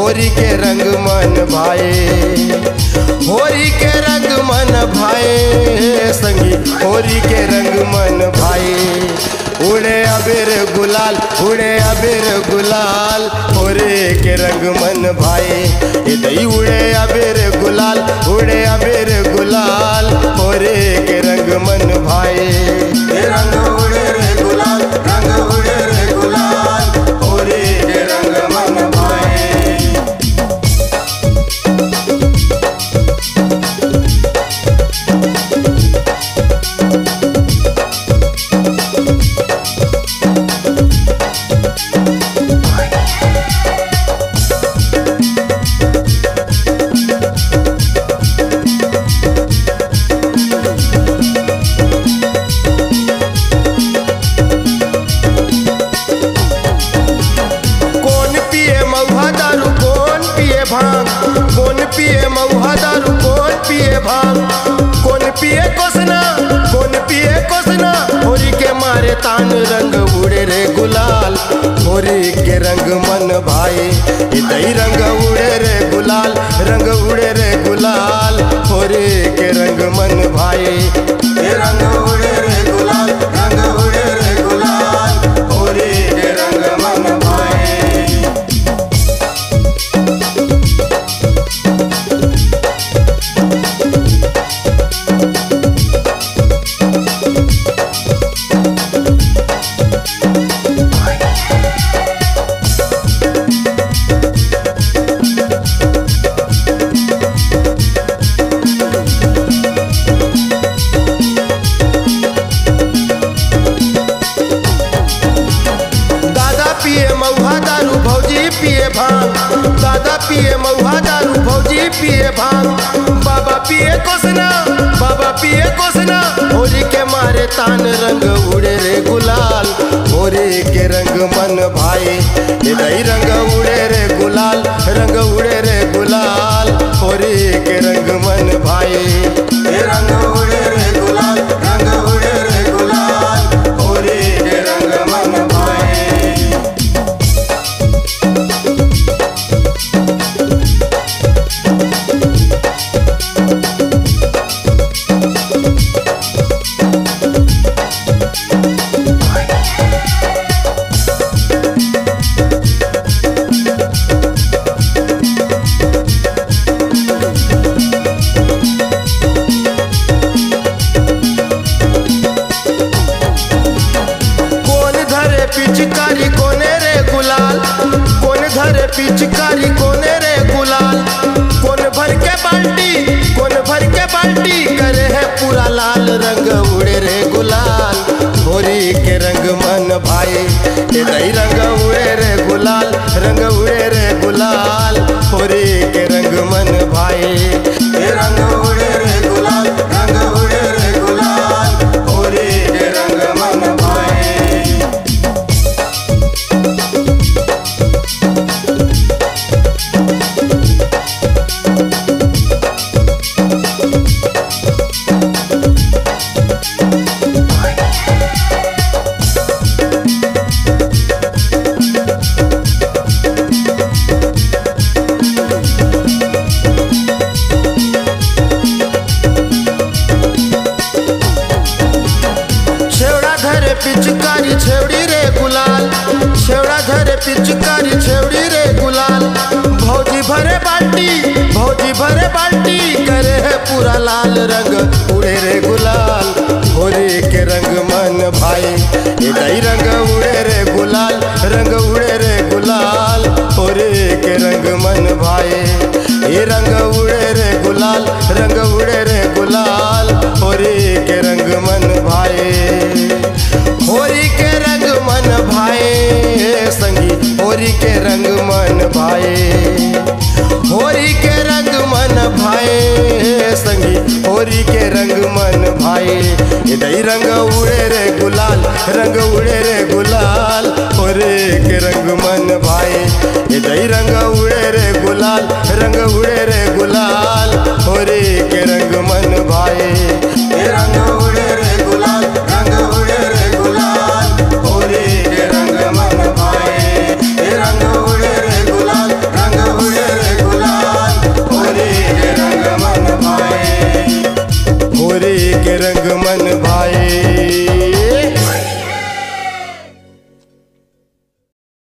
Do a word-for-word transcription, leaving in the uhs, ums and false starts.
होरी के रंग मन भाए, होरी के रंग मन भाए, संगी होरी के रंग मन भाए। उड़े अबीर गुलाल, उड़े अबीर गुलाल, होरी के रंग मन भाए। ए दई उड़े अबीर गुलाल, उड़े अबीर गुलाल, होरी के रंग मन भाए। ए रंग उड़े रे गुलाल, रंग उड़े रे गुलाल, होरी के रंग मन भाए। कोन पिए मऊहा दारू, कोन पिए भांग, कोन पिए मऊहा दारू, कोन पिए भांग, कोन पिए कोसना, कोन पिए कोसना, होरी के मारे तान रंग उड़े रे गुलाल, होरी के रंग मन भाए। ए दई रंग उड़े रे गुलाल, रंग उड़े रे गुलाल, होरी के रंग मन भाए। ए रंग उड़े रे गुलाल, रंग उड़े रे गुलाल, होरी के रंग मन भाए। दादा पिए मऊहा दारू, भौजी पिए भांग, दादा पिए मऊहा दारू, भौजी पिए भांग, बाबा पिए कोसना, बाबा पिए कोसना, होरी के मारे तान रंग उड़े रे गुलाल, होरी के रंग मन भाए। ए दई रंग उड़े रे गुलाल, रंग उड़े रे गुलाल, होरी के रंग मन भाए। ए रंग उड़े रे गुलाल, रंग उड़े रे गुलाल, होरी के रंग मन भाए। कोन धरे पिचकारी कोने रे गुलाल, कोन धरे पिचकारी कोने रे गुलाल, कोन भर के बाल्टी, कोन भर के बाल्टी करे हे पूरा लाल, रंग उड़े रे गुलाल, होरी के रंग मन भाए। ए दई रंग उड़े रे गुलाल, रंग उड़े रे गुलाल, होरी के रंग मन भाए। ए रंग उड़े रे गुलाल, रंग उड़े रे गुलाल, होरी के रंग मन भाए। छेवड़ा धरे पिचकारी छेवड़ी रे गुलाल, छेवड़ा धरे पिचकारी छेवड़ी रे गुलाल, भौजी भरे बाल्टी, भौजी भरे बाल्टी करे हे पूरा लाल, रंग उड़े रे गुलाल, होरी के रंग मन भाए। ए दई रंग उड़े रे गुलाल, रंग उड़े रे गुलाल, होरी के रंग मन भाए। ए रंग उड़े रे गुलाल, रंग उड़े रे गुलाल, होरी के रंग मन भाए। होरी के रंग मन भाए, संगी होरी के रंग मन भाए। होरी के रंग मन भाए, संगी होरी के रंग मन भाए। ए दई रंग उड़े रे गुलाल, रंग उड़े रे गुलाल, होरी के रंग मन भाए। ए दई रंग उड़े रे गुलाल, रंग उड़े रे गुलाल,